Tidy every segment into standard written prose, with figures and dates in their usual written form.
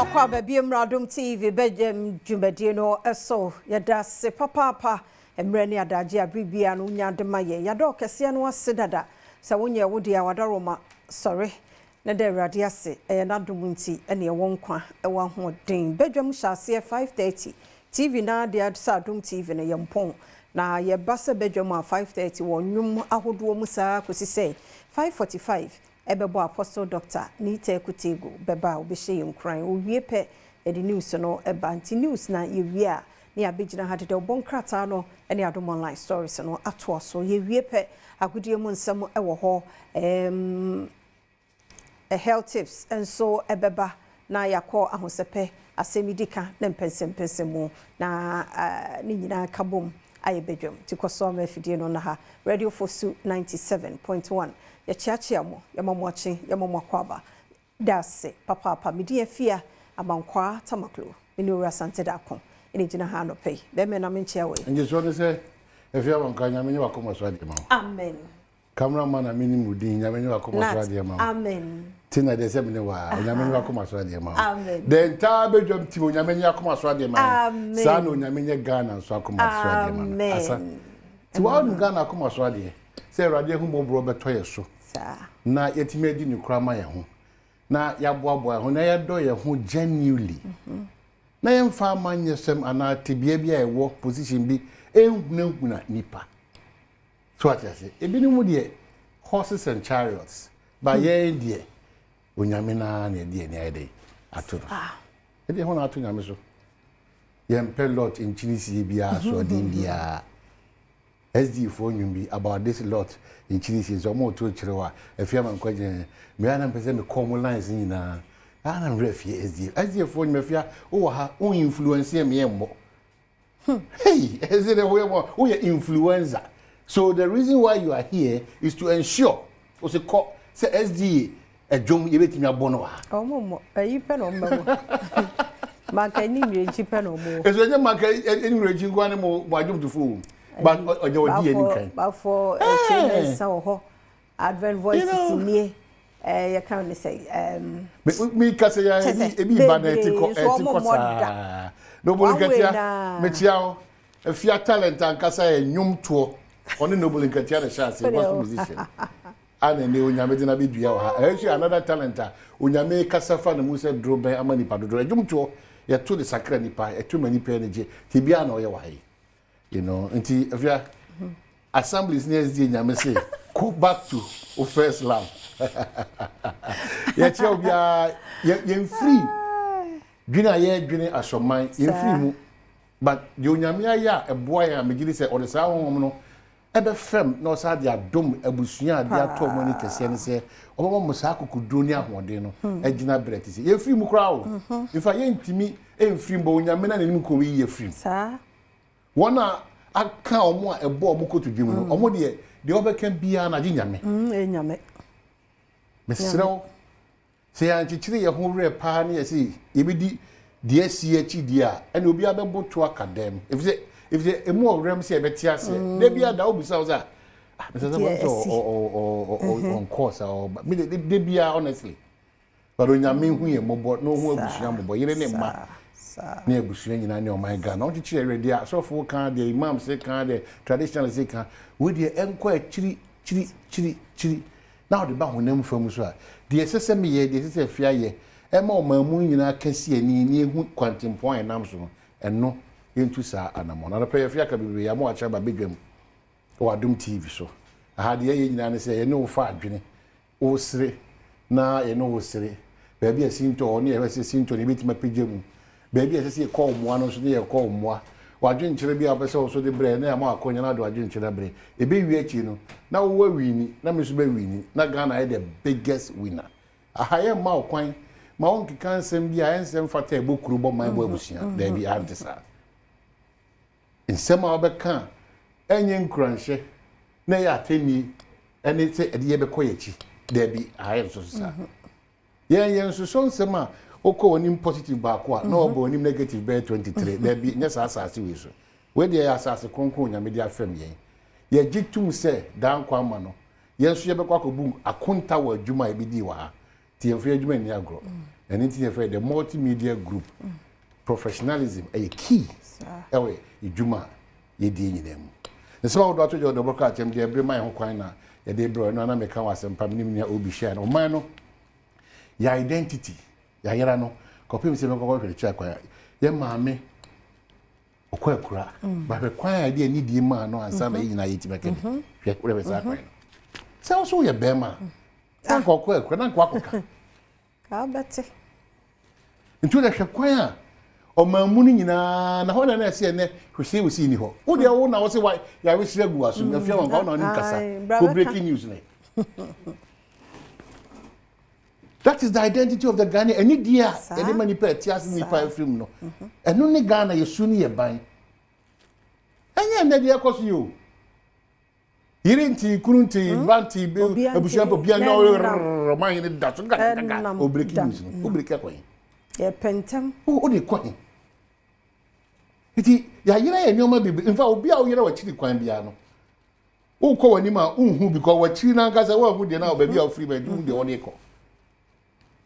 Akɔ aba bio mmra Adom TV bɛgyam dwumadie no so. Yɛda ase papaapa mmerɛ ne adagye a bere biara no wonya de ma yɛn. Yɛada ɔkɛseɛ no ase dada. Sɛ wonyɛɛ wo deɛ a, w'adaworoma sɔre na da Awurade ase. Ɛyɛ n'adom nti na yɛwɔ nkwa, ɛwɔ ahoɔden. Badwam hyɛ aseɛ 5:30. TV no ara deɛ sɛ Adom TV no yɛmpɔn. Na yɛba sɛ badwam a 5:30 wɔ nnwom ahodoɔ mu saa kɔsi sɛ 5:45 Ɛbɛbɔ Apostle Doctor Niteh Kutego bɛba a ɔbɛhyɛ yɛn nkuran. Ɔwie pɛ yɛde news no ba. Nti news na yɛwie a na yɛabɛgyina ha deda ɔbɔ nkrataa no ne Adom Online Stories no atoa so. Yɛwie pɛ agodie mu nsɛm wɔ hɔ. Ɛɛm Health tips nso bɛba na yɛakɔ ahosɛpɛ, asɛmmidika ne mpɛnsɛmpɛnsɛmu na ne nyinaa ka bom ayɛ badwam. Nti kɔ so ma afidie no nna ha. Radio Fosu 97.1. Yɛkyeakyea mo, yɛma mo akye, yɛma mo akwaaba. Dase papaapa. Me din Afia Amankwaa Tamaklo. Me ne Owura Asante Darko na ɛgyina ha anɔpa yi. Bɛrima na menkyea wo yi. Nyesoɔ ne sɛ, Afia Amankwaa, Nyame nyɛ w'akoma so adeɛ ma wo. Amen. Camera man a menim wo din, Nyame nyɛ w'akoma so adeɛ ma wo. Amen. Tina deɛ sɛ mene waa, Onyame nyɛ w'akoma so adeɛ ma wo. Amen. The entire badwam team, Onyame nyɛ akoma so adeɛ ma yɛn. Amen. Saa na Onyame nyɛ Ghana nso akoma so adeɛ ma no. Asa. Amen. Nti woanim Ghana akoma so adeɛ, sɛ Awurade ahummɔborɔ bɛtɔ yɛ so, Saa. na yɛatumi adi ne kora ama yɛn ho, na yɛaboaboa yɛn ho, na yɛadɔ yɛn ho genuinely, na yɛmfa amanyɛsɛm anaa tebea bi a ɛwɔ position bi nhunahuna nnipa. So wate aseɛ? Ebinom deɛ horses and chariots, but yɛn deɛ Onyame no ara na yɛde yɛn ani ayɛ dɛn ato no so. Yɛde yɛn ho na ato Nyame so. Yɛmpɛ Lot nkyinisie biara, asoɔden biara. SD foɔ nnwom bi about this Lot nkyinisie nso wɔn reto kyerɛ wo a, afie ama nkwagye. Me ara na mepɛ sɛ mekɔ wɔn lines nyinaa. Ara na mwerɛ fie SDA. SDA foɔ nnwom afia wowɔ ha, wo influence yɛn me yɛmmɔ. Hey, ɛsɛ dɛ woyɛ bɔ woyɛ influencer. So the reason why you are here is to ensure o sɛ kɔ sɛ SDA ɛdwom yɛbɛtumi abɔ no wɔ ha. Ɔmo mmɔ ɛyi pɛ na ɔmo bɛbɔ. Manka ɛni nwirenkyi pɛ na ɔmo wɔ. Ɛso ɛnyɛ manka ɛni nwirenkyi nko ara ne mo mo adwomtofo o. But ɔnyɛ ɔdi yɛn nim kan. Bafo ɛkyɛ mɛnsa wɔ hɔ. Advent Voices nie eh, yɛka ne sɛ um, mi ka sɛ yɛ ebi ebi ba na ɛte kɔ ɛte kɔ saa Noble Nkatia mekyia wo afia talent ankasa yɛ nnwomtoɔ ɔne Noble Nkatia na ɛhyɛ ase gospel musician ana ne onyame de na bɛdua wɔ ha ɛyɛ nso another talent a onyame kasa fa ne mu sɛ duro bɛn ama nipa dodoɔ ɛdwomtoɔ yɛto de sakra nipa ɛto ma nipa ani gye te biara na ɔyɛ wɔ ha yi you know nti afia assemblies ne SDA nyame se go back to o first love yɛkyerɛ obiara yɛmfiri dwene a yɛdwene asɔman yɛmfiri mu but deɛ onyame ayɛ a ɛboa yɛn a megye di sɛ ɔde saa honhom no ɛbɛfam na ɔsan de adom abusua a de atɔ wɔn ani kɛseɛ ne sɛ ɔbɛma mo saa akokoduro ne ahoɔden no hmm. agyina berɛ te sɛ yɛmfiri mu koraa o mhm. in fact yɛntumi mfiri mu bɔ onyame na n'anim kɔn yi yɛfiri mu Wɔn a aka wɔn a ɛbɔ wɔn kotodwe mu no, mm. wɔn deɛ deɛ wɔbɛka biara no agye nyame. Mm, ɛyɛ nyame. Mesrɛ wo, sɛ yɛankyekyere yɛn ho werɛ paa ne yɛse yɛbɛdi deɛ asi akyi deɛ a, ɛne obiara bɛboto aka dɛm. Efisɛ efisɛ emu ɔwerɛm sɛ yɛbɛte aseɛ. Mm. Da biara da wobisa wo sɛ, ah, mesɛ sɛ wɔn sɛ ɔnkɔɔ saa ɔba. Me de da biara honestly. But Onyame hu yɛn mmɔbɔ na ɔhu abusua mmɔbɔ, yere ne mma ne abusua nyinaa ne ɔman Ghana. Ɔnkyekyere yɛn werɛ, deɛ asɔfoɔ ka, deɛ imams ka, deɛ traditionalists ka, wei deɛ ɛnkɔ akyiri kyiri kyiri kyiri na ɔde ba honam fam nso a, deɛ ɛsɛ sɛ meyɛ, deɛ ɛsɛ sɛ Afia yɛ, ɛma ɔman mu nyinaa ka si ani na yɛhu kwantempɔn a yɛnam so no, ɛno yɛntu saa anammɔn. Anɔpa yi Afia ka bebree, yɛama wakyerɛ aba badwam wɔ Adom TV so. Aha deɛ yɛyɛ nyinaa ne sɛ yɛne wo fa adwene Wosere na yɛne wo sere. Baabi a sintɔ wɔ no yɛhwɛ sɛ sintɔ no yɛbɛtumi apagya mu. Baabi a ɛsɛ sɛ yɛkɔ wo mmoa no nso ne yɛkɔ wo mmoa. W'adwenkyerɛ bi a wopɛ sɛ wo nso de brɛ na yɛama wo akwanya na wode w'adwenkyerɛ abrɛ. Ɛbɛwie akyiri no na wo awiini na me nso mɛwiini na Ghana ayɛ the biggest winner. Aha yɛmma wo kwan ma wonkeka nsɛm bi a ɛnsɛ mfata a ɛbɔ kuro bɔ man bɔ abusua. Daabi, aha nte saa. Nsɛm a wobɛka a ɛnyɛ nkuranhyɛ na ɛyɛ atɛnnie ne sɛ ɛde yɛbɛkɔ yɛn akyi. Daabi, aha yɛ nso so saa. Yɛn yɛn nsosɔ nsɛm a wokɔ w'anim positive baako a na wɔbɔ w'anim negative bɛyɛ 23. Daabi, nyɛ saa asase wei so. Wei deɛ ɛyɛ asase kronkron Onyame de afɛm yɛn. Yɛgye tom sɛ daa nkwa ama no, yɛn nso yɛbɛkɔ akɔbu akonta wɔ adwuma a yɛbɛdii wɔ ha. Nti yɛmfa yɛn adwuma nni agorɔ. Ɛno nti na yɛfrɛ the multimedia group. Professionalism ɛyɛ key ɛwɔ adwuma a yɛdie nyinaa mu. Nsɛm ahodoɔ ato gya wɔ dɔbɔ krataa mu deɛ ɛbere ma yɛn ho kwan na yɛde brɛ ɛno ana meka wɔ asɛmpa me ne me nua Obi hyia no. Ɔman no yɛ identity yɛayera no kɔpem sɛ yɛbɛkɔ kɔhwɛ akyiri akwan. Yɛn maame ɔkɔ akura bahwɛ kwan a yɛde anidie maa no ansa na yɛn nyinaa yɛtumi aka bi. Hwɛ wode saa kwan no. Sɛ wo so woyɛ bɛrima a na nka ɔkɔ akura na nka wakɔka. Ka wobɛte. Nti wode hwɛ kwan a ɔman mu no nyinaa na hɔ na na ɛsɛ ɛnɛ hwesee wɔ si ni hɔ. Wo deɛ wo na wo se wa yɛawehyerɛ agu w'asom afia wɔn nka wo na ɔne nkasa. Ko breaking news ne. That is the identity of the Ghanaian. Ɛni di a yɛde ma nipa ɛte ase nipa afiri mu no. Ɛno ne Ghana yɛ su ne yɛ ban. Ɛnyɛ ɛnɛ deɛ ɛkɔ so yi o. Yere nti, kunu nti, ba nti, abusua mpo, obiara na ɔman yɛn da so gagagaga. O breaking news no, o break akɔ he. Yɛpɛ ntɛm. O de kɔ he. Nti yɛayera yɛ nneɛma bebree. Nfa obi a woyera w'akyiri kwan biara no, wokɔ w'anim a wonhu because w'akyiri n'ankasa woahu deɛ na baabi a wofiri ba nti wohu deɛ wɔde kɔ.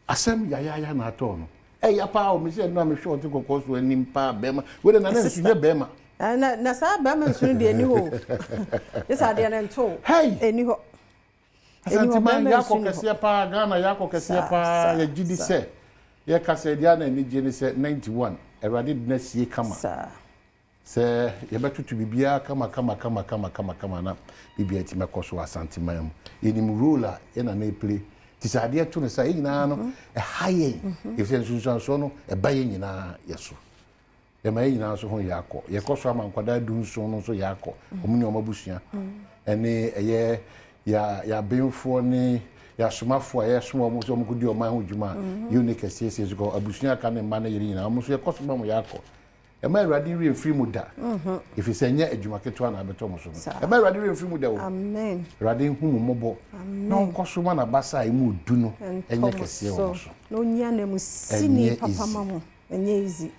Asɛm yayaaya na atɔ no. Ɛya paa o, mesɛ ɛno a mehwɛ ɔte kɔkɔɔ so anim paa bɛrima. Wei de nana nsu nyɛ bɛrima. Na na saa bɛrima nsu no deɛ ɛni hɔ o. Gye sɛ adeɛ no nto. Hey! Ɛni hɔ. Asanteman yɛakɔ kɛseɛ paa, Ghana yɛakɔ kɛseɛ paa, yɛgye di sɛ yɛka sɛ deɛ na ani gye ne sɛ 91 Awurade de no asie kama. Sɛ yɛbɛtoto biribiara kama kama kama kama kama kama na biribiara atumi akɔ so wɔ Asanteman mu. Yɛnim role a yɛn nana play. Nti sɛ adeɛ to no saa, yɛn nyinaa no ɛha yɛn. Ɛfiri sɛ nsunsuansoɔ no ɛba yɛn nyinaa yɛ so. Ɛma yɛn nyinaa nso ho yɛ akɔ. Yɛkɔ so ama nkwadaa 17 no nso yɛ akɔ. Wɔn ne wɔn abusua. Ɛne ɛyɛ yɛ abenfoɔ ne yɛasomafoɔ a yɛsoma wɔn sɛ wɔn kɔdi ɔman ho dwuma a yɛn ne kɛseɛ sie so kɔ abusua aka ne mma ne yere nyinaa wɔn nso yɛkɔ so ma wɔn yɛ akɔ. Ɛma Awurade werɛ mfiri mu da. Ɛfiri sɛ ɛnyɛ adwuma ketewa na abɛtɔ mo so no. Ɛma Awurade werɛ mfiri mu da o. Amen. Awurade nhu mo mmɔbɔ na ɔnkɔ so ma n'abasa a emu du no ɛnyɛ kɛseɛ wɔ mo so. Na onyia na mu sini papa ma mo. Ɛnyɛ easy.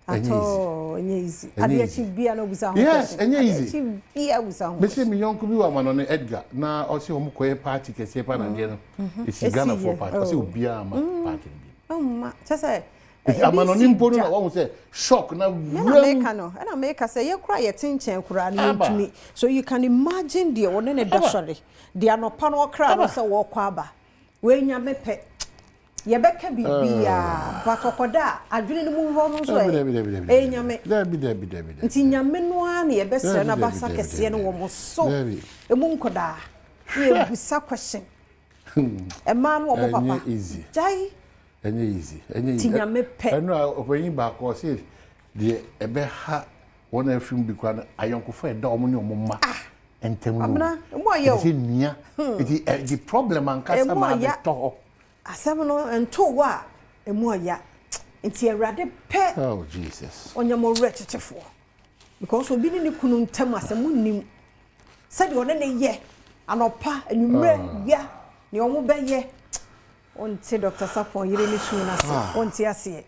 Atɔ ɛnyɛ easy. Adeɛ akyi bia na obusa ho. Yes, ɛnyɛ easy. Adeɛ akyi bia obusa ho. Mesi mi yɔnko bi wɔ ama no Edgar na ɔsi wɔn kɔyɛ party kɛseɛ pa na adeɛ no. Esi Ghana for party. Ɔsi obiara ama party no bi. Ɔmma kyɛ sɛ. Amanɔne mpo no na wɔn sɛ shock na wuram. Ɛna meka no, ɛna meka sɛ yɛ kora yɛte nkyɛn koraa no yɛntumi. So you can imagine deɛ wɔne ne da sɔre. Deɛ anɔpa no ɔkra no sɛ wɔkɔ aba. Wei Nyame pɛ. Yɛbɛka biribiara but ɔkɔda a adwene no mu hɔ no nso ɛ. Ɛyɛ Nyame. Dabi dabi dabi. Nti Nyame no ara na yɛbɛsrɛ no abasa kɛseɛ no wɔ mo so. Emu nkɔdaa. Yɛbusa question. Ɛmaa no wɔ mo papa. Gyae. Ɛnyɛ easy, ɛnyɛ easy. Ti Nyame pɛ. Ɛno a ɔpanyin baako ɔse deɛ ɛbɛha wɔn a afiri mu bi koraa no ayɔnkofa ɛda wɔn ne wɔn mma ntɛm no. Amena emu ayɛ o. Ɛte sɛ nua. Nti ɛde problem ankasa na abɛtɔ hɔ. Asɛm no nto wɔ a emu ɔya. Nti Awurade pɛ. Oh Jesus. Ɔnyɛ mo werɛ kyekyefoɔ. Because obi ne ne kunu ntɛm asɛm nnim. Sɛdeɛ ɔne ne yɛ anɔpa anwummerɛ wia nea ɔmo bɛyɛ. Wonte Dr. Sapon yere ne su no ase. Wonte aseɛ.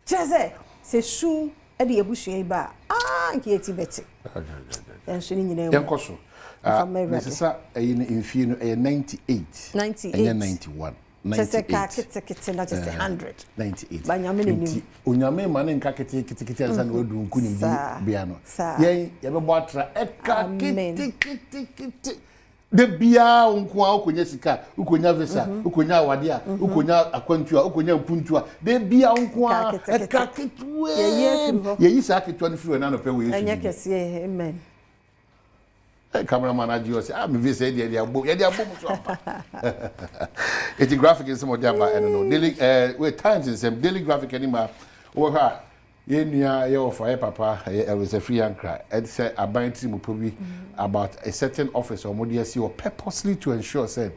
Kyerɛ sɛ su de abusua yi ba a, ah, nka yɛti bɛte. Ɛnso ne nyinaa mu. Yɛnkɔ so. Mesesa ɛyi no mfie no ɛyɛ 98. 98. Ɛnyɛ 91. Kyerɛ sɛ kaa ketekete na kyerɛ sɛ 100. 98. Ba Nyame n'anim. Nti Onyame ma ne nka ketekete ansa na wadu nkonimdi bea no. Yɛn yɛbɛbɔ atra ɛka ketekete. De biara wo nko a wokɔnya sika, wokɔnya visa, wokɔnya awade a, wokɔnya akwantu a, wokɔnya mpuntu a, de biara wo nko a ɛka ketewee. Yɛyi saa ketewa no firi hɔ na anɔpɛ wɔ Yesu Ɛnyɛ kɛseɛ, amen. Cameraman agye ɔsɛ ah me visa yɛ deɛ abom yɛde abom so ampa. Eti graphic nsɛm ɔde aba ɛno no daily wait Times nsɛm Daily Graphic anim a wɔhwɛ a yɛn nua yɛ wɔfa yɛ papa ɛyɛ Elvis Afriyie Ankrah ɛde sɛ aban tiri mu po bi about a certain office a wɔde asi hɔ purposely to ensure sɛ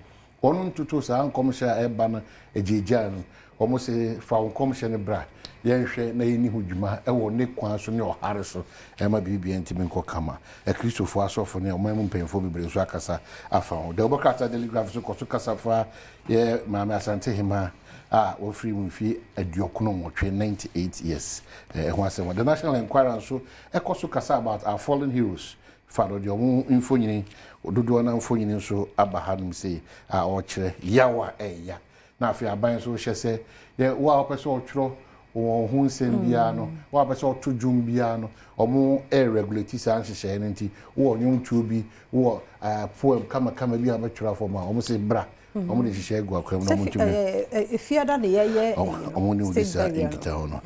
wɔn ntoto saa nkɔmhyɛ a ɛba no agyaagyaa no. Wɔn sɛ fa wɔn nkɔmhyɛ no bra yɛnhwɛ na yɛnni ho dwuma ɛwɔ ne kwan so ne ɔhare so ɛma biribiara ntumi nkɔ kama. Akristofoɔ asɔfo ne ɔman mu mpanyinfoɔ bebree nso akasa afa ho. Deɛ wɔbɛkasa Daily Graphic so kɔ so kasa fa yɛ maame Asante Hema a wɔfiri mu mfie 98, 98 years ɛho asɛm. The National Enquirer nso ɛkɔ so kasa about our fallen heroes. Fa no deɛ ɔmo mfonyini dodoɔ na mfonyini nso aba hanom sei a ɔrekyerɛ yaw a ɛɛya. Na afei aban nso hyɛ sɛ yɛ wo a wopɛ sɛ ɔtwerɛ wɔn ho nsɛm biara no, wo a wopɛ sɛ ɔto dwom biara no, wɔn ɛreregulate saa nhyehyɛeɛ no. Nti wowɔ nnwomtoɔ bi, wowɔ poem kamakama bi a wobɛtwerɛ afɔm a, wɔn sɛ bra, wɔn de nhyehyɛeɛ gu akwan mu na wɔn ntumi Efiada ne yɛyɛ. Wɔn ne wodi saa nkita no.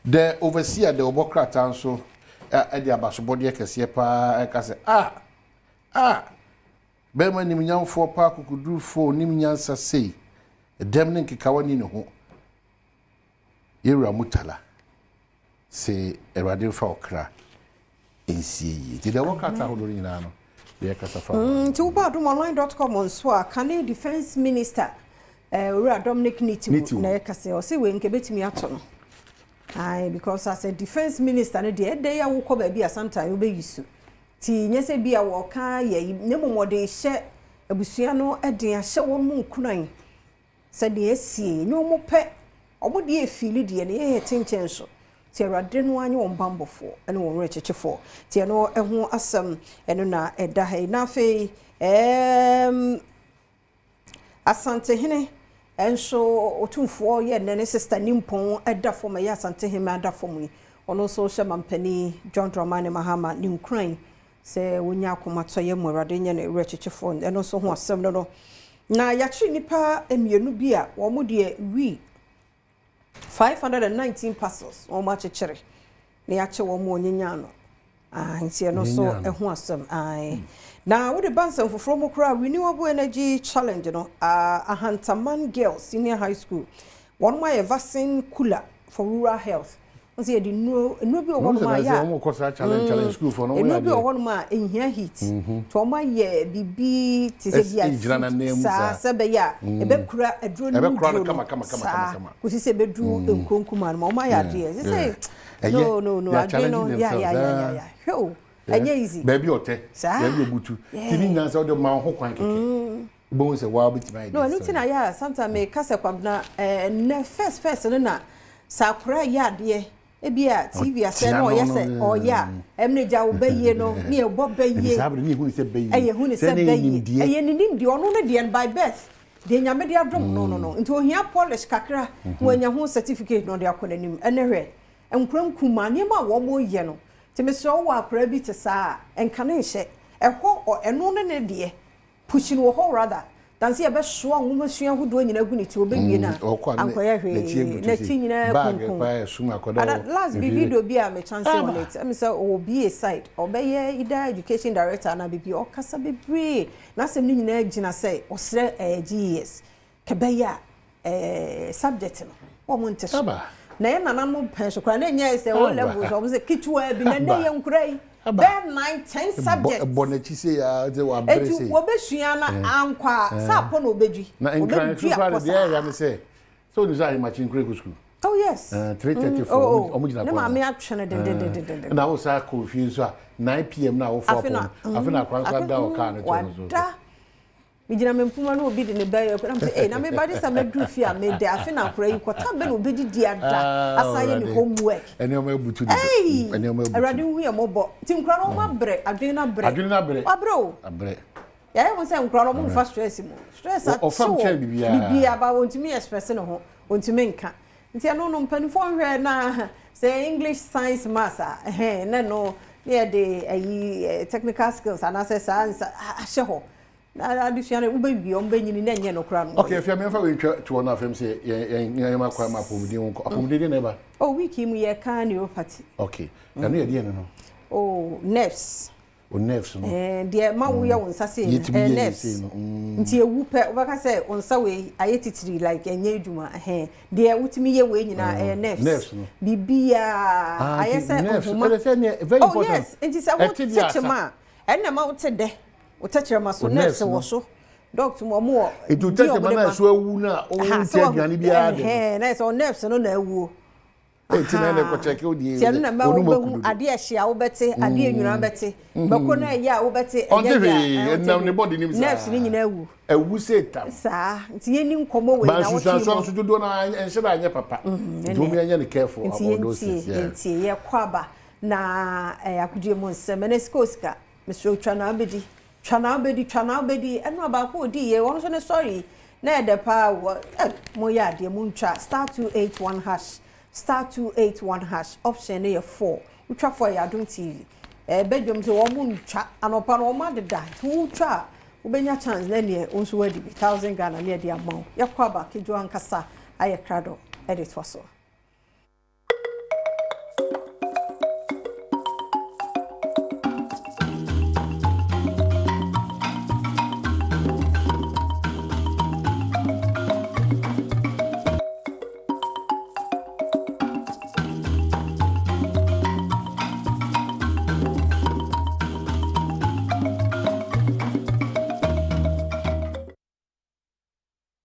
The Overseer de ɔbɔ krataa nso ɛde abasobɔdeɛ kɛseɛ paa ɛka sɛ a bɛrima nimnyamfoɔ paa, kokodurufoɔ, onim nyansa sei, ɛdɛm ne nkekawa ni ne ho. Yɛwura Mutala sɛ Awurade mfa ɔkra nsie yie. Nti deɛ ɛwɔ krataa ahodoɔ no nyinaa no, deɛ ɛkasa fa ho. Nti wobɔ adomonline.com nso a, kane Defence Minister, Owura Dominic Nitiwul Nitiwul. na yɛka sɛ ɔsɛ wei nka bɛtumi ato no. Aye, because as a defence minister no deɛ, ɛdɛ yɛ a wokɔ baabi a sometime wobɛyi su nti nyɛ sɛ bi a wɔka yɛ yi, na mmom wɔde hyɛ abusua no den, ahyɛ wɔn mu nkuran sɛ deɛ asie nyɛ wɔn pɛ, wɔn deɛ efili deɛ no yɛyɛ kyenkyen so nti Awurade no anyɛ wɔn bambɔfoɔ ne wɔn werɛkyekyefoɔ. Nti ɛno ɛho asɛm ɛno na ɛda ha yi. Na afei Asantehene nso, Otumfoɔ yɛ nnɛ ne sister Nimpɔn ɛda fam, ɛyɛ Asantehene ada fam yi, ɔno nso hyɛ mampanin John Dramani Mahama ne nkuran sɛ wonya akomatɔyɛ mu, Awurade nyɛ ne werɛkyekyefoɔ. Ɛno nso ho asɛm no na yɛakyere nnipa mmienu bi a wɔn deɛ wi 519 parcels wɔn akyekyere na yɛakyɛ wɔn mu ɔnyenya no. Ah, nti ɛno nso Ɔnyenya no. ɛho asɛm ae. Na wode ba nsɛm foforɔ mu koraa, renewable energy challenge no, Ahantaman Girls Senior High School wɔn ayɛ vaccine cooler for rural health. Wɔn sɛ yɛde nnuro nnuro bi wɔ hɔnom a yɛ a wɔn kɔ saa challenge school for no, wɔn nnuro yɛ bi wɔ adeɛ. Hɔnom a ehia heat nti wɔn ayɛ biribi te sɛ bi a Ɛgyina n'anan mu saa saa. sɛ bɛyɛ a ɛbɛkura aduro no mu Ɛbɛkura no duro kama, kama, kama, saa kama, kama. kòsi sɛ ɛbɛduru nkuro nkumaa no mu. Wɔn ayɛ adeɛ sɛ Ɛyɛ. no They are adwene no challenging ya ya ya ya themselves. ya, hwɛ o, ɛnyɛ easy. Baabi ɔtɛ Saa. baabi obutu ti ne nyinaa sɛ ɔde ma ho kwan kɛkɛ, wobɛhu sɛ waa wobɛtumi ayɛ No, deɛ ɛno sɛ ti na yɛ a sometimes meka sɛ, Kwabena, ɛnɛ first no na sɛ akora yɛ adeɛ ebi a TV asɛ na ɔyɛ sɛ ɔyɛ a, ɛm ne gya wo bɛyie no ne ɛbɔ Ɛbi bɛyie. saa bere ne yɛhu ne sɛ bɛyie. Ɛyɛ hu ne sɛ ne yɛ bɛyie. nimdeɛ. Ɛyɛ ne nimdeɛ. Ɔno no deɛ no by birth deɛ Nyame de adom no nti ohia polish kakra na wanya ho certificate na ɔde akɔ n'anim. Ɛnɛ hwɛ nkura nkuma nneɛma a wɔn yɛ no. Nti mesrɛ wo, wɔ akora bi te saa a, nka ne nhyɛ ɛhɔ ɛno ne ne deɛ push no wɔ hɔ rather than sɛ yɛbɛsoa nwoma sua ahodoɔ nyinaa gu ne ti, wɔbɛwie no a Ɔkɔ a ankɔyɛ hwee, n'akyi abutu n'akyi sei. nyinaa Bag kunkum. paa ɛsum akɔda Ada wɔ last bi mfiri. video bi a me chance on Aba. it, ɛmi sɛ ɔwɔ BA side, ɔbɛyɛ either education director ana bibi, ɔkasa bebree n'asɛm no nyinaa gyina sɛ ɔsrɛ GES kɛbɛyɛ a subject no wɔn nte so Aba. na yɛ nananom pɛn so koraa na nyɛ sɛ O Aba. levels, ɔmo sɛ ketewa bi na ne Aba. yɛ nkura yi Aba. bɛɛ 9, 10 subjects. Ɛbɔ n'akyi sei a, sɛ wabrɛ Eti sei. wɔbɛsua na ankɔ a, sɛ apɔ na ɔbɛdwi. Na Nkran so ɔbɛdwi koraa akɔ de deɛ ɛyɛ saa. ne sɛ onim sɛ ahemakye nkura kɔ sukuu. Oh yes. 3:34, Oh, ɔmo gyina ne kwan maame no. atwe no dendendendenden. Na wo saa kɔ fie nso a, 9 p.m. na awofo Afe na apɔ no, afe na akora nso ada wɔ kaa no to no so. Wada, megyina me mpoma na obi de ne bɛyɛ na mesɛ, "Ei, na meba de sɛ mɛduru fie a mede afe na akora yi kɔta bɛ na obɛdidi ada Ah, asan yɛ ne Awurade. homework." Ɛnneɛma abutu dodo. Ei, Ɛnneɛma abutu. Awurade hu yɛ mmɔbɔ. Nti nkora no ɔmo abrɛ, adwene no abrɛ. Adwene no abrɛ. Wabrɛ o. Abrɛ. Yɛyɛ ho sɛ nkora no ɔmo mfa stress mu, stress Ɔfam akye kyɛn wɔ biribiara. biribiara ba, wɔntumi express ne ho, wɔntumi nka. Nti ɛno no mpanimfoɔ nhwɛ na sɛ English, science, maths a ɛhɛn ne no ne yɛde ayi technical skills anaasɛ saa nsa ahyɛ hɔ na adesua no wobɛwie, ɔmo bɛnyini na ɛnyɛ no koraa no. Okay, afei mɛmfa wei ntwa toɔ no afɛm sɛ yɛn yɛn akɔ ama apɔmuden ho nkɔ. Apɔmuden deɛ na ɛba. Oh, week yi mu yɛka neuropathy. Okay, ɛno yɛ deɛ no? Oh, nerves. O nerves no. Deɛ ma woyɛ wo nsa sei no, Yɛtumi yɛ nerves. sei no. Nti ewu pɛ, wobɛka sɛ wo nsa wei ayɛ titiri, like ɛnyɛ adwuma. Ɛhɛn deɛ wotumi yɛ wei nyinaa ɛyɛ nerves. Nerves no. Biribiaa Ah, ayɛ nti sɛ nerves, nhoma. ɛyɛ sɛ neɛ very Oh important. yes, nti sɛ wote Ɛte deɛ asa. kyema a, ɛnna ma wote dɛ wo tɛkyerɛma so Wo nerves nerves no. wɔ so, doctor mu ɔmo wɔ Nti o di ɔmo tɛkyerɛma de no ma. ɛso awu no a, Aha, wonte sɛ aduane biara de no. Ɛhɛn, na yɛ sɛ wo nerves no na awuo. Enti na ɛna ɛkɔ kyɛkɛ wo deɛ. Nti ɛno na ma onum wobɛhu aku dodo. Adeɛ ɛhye a wobɛte, adeɛ nwuna wobɛte, bɛko no ɛyɛ a wobɛte. Ɔnte Ɛnyɛ deɛ a, hwee, ɔnte ɛnam ne hwee. body nim saa. Nerves no nyinaa awu. Awu sɛ tam. Saa nti yɛni nkɔmmɔ wei na wote Bansusuansoa mu nso dodoɔ no ɛnhyɛ da anyɛ papa. Nti wɔn yɛnyɛ no careful nti about those yɛntie things. Yeah. Yɛntie, yɛkɔ aba na ɛyɛ akodie mu nsɛm. Ɛnɛ sika o sika, mesrɛ wo, twa na wobɛdi, twa na wobɛdi, twa na wobɛdi. Ɛno a baako odi yɛ ɔno nso ne sɔre. Na ɛdɛ paa wɔ ɛ moyɛ adeɛ montwa *281#, *281#, option no yɛ 4. Wotwa 4 yɛ Adom TV. Ɛbɛdwom sɛ wɔn mo ntwa anɔpa no, wɔn adeda, nti wotwa a wobɛnya chance na neɛ wo nso wadi bi 1,000 Ghana ne ɛde ama wo. Yɛkɔ aba, Kedwo ankasa ayɛ krado ɛde toa so.